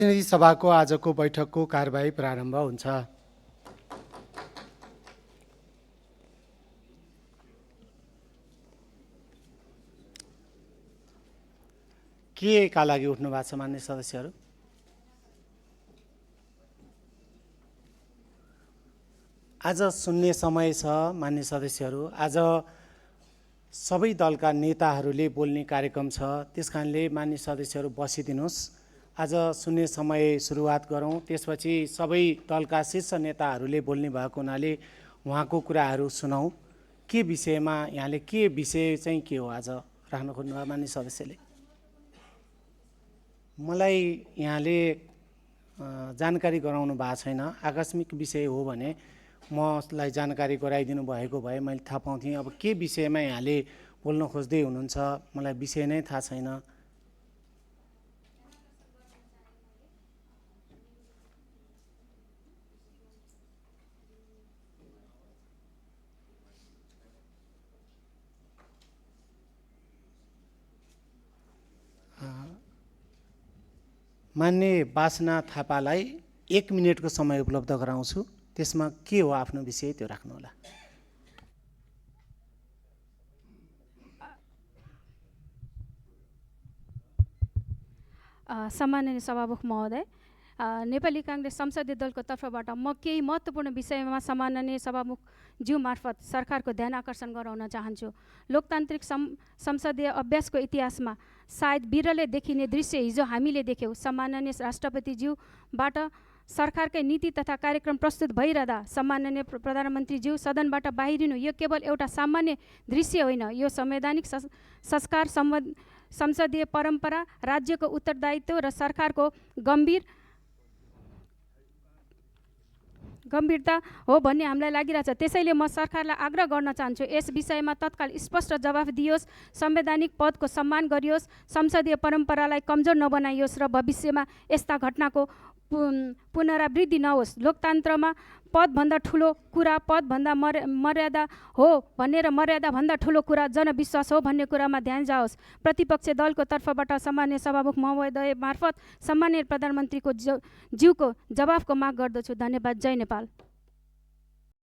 प्रतिनिधि सभाको आजको बैठकको कारबाही प्रारम्भ हुन्छ। के का लागि उठ्नु भएको छ मान्य सदस्यहरू? आज सुन्ने समय छ मान्य सदस्यहरू। आज सबै दलका नेताहरूले बोल्ने कार्यक्रम छ, त्यसकारणले मान्य सदस्यहरू बसिदिनुहोस्। आज सुन्ने समय सुरुवात गरौँ, त्यसपछि सबै दलका शीर्ष नेताहरूले बोल्ने भएको हुनाले उहाँको कुराहरू सुनौँ। के विषयमा यहाँले के विषय चाहिँ के हो आज राख्न खोज्नुभयो मान्य सदस्यले? मलाई यहाँले जानकारी गराउनु भएको छैन। आकस्मिक विषय हो भने मलाई जानकारी गराइदिनु भएको भए मैले थाहा पाउँथेँ। अब के विषयमा यहाँले बोल्न खोज्दै हुनुहुन्छ मलाई विषय नै थाहा छैन। मान्य बासना थापालाई 1 मिनेटको समय उपलब्ध गराउँछु। त्यसमा के हो आफ्नो विषय त्यो राख्नुहोला। सम्माननीय सभामुख महोदय, नेपाली काङ्ग्रेस संसदीय दलको तर्फबाट म केही महत्त्वपूर्ण विषयमा सम्माननीय सभामुख ज्यू मार्फत सरकारको ध्यान आकर्षण गराउन चाहन्छु। लोकतान्त्रिक संसदीय अभ्यासको इतिहासमा सायद बिरलै देखिने दृश्य हिजो हामीले देख्यौँ। सम्माननीय राष्ट्रपतिज्यूबाट सरकारकै नीति तथा कार्यक्रम प्रस्तुत भइरहँदा सम्माननीय प्रधानमन्त्रीज्यू सदनबाट बाहिरिनु यो केवल एउटा सामान्य दृश्य होइन, यो संवैधानिक संस्कार, संसदीय परम्परा, राज्यको उत्तरदायित्व र सरकारको गम्भीरता हो भन्ने हामीलाई लागिरहेछ। त्यसैले म सरकारलाई आग्रह गर्न चाहन्छु, यस विषयमा तत्काल स्पष्ट जवाफ दियोस्, संवैधानिक पदको सम्मान गरियोस्, संसदीय परम्परालाई कमजोर नबनाइयोस् र भविष्यमा यस्ता घटनाको पुनरावृत्ति नहोस्। लोकतन्त्रमा पदभन्दा ठुलो कुरा पदभन्दा मर्यादा हो भन्ने र मर्यादाभन्दा ठुलो कुरा जनविश्वास हो भन्ने कुरामा ध्यान जाओस्। प्रतिपक्ष दलको तर्फबाट सम्मान्य सभामुख महोदय मार्फत सम्मान्य प्रधानमन्त्रीको ज्यूको जवाफको माग गर्दछु। धन्यवाद। जय नेपाल।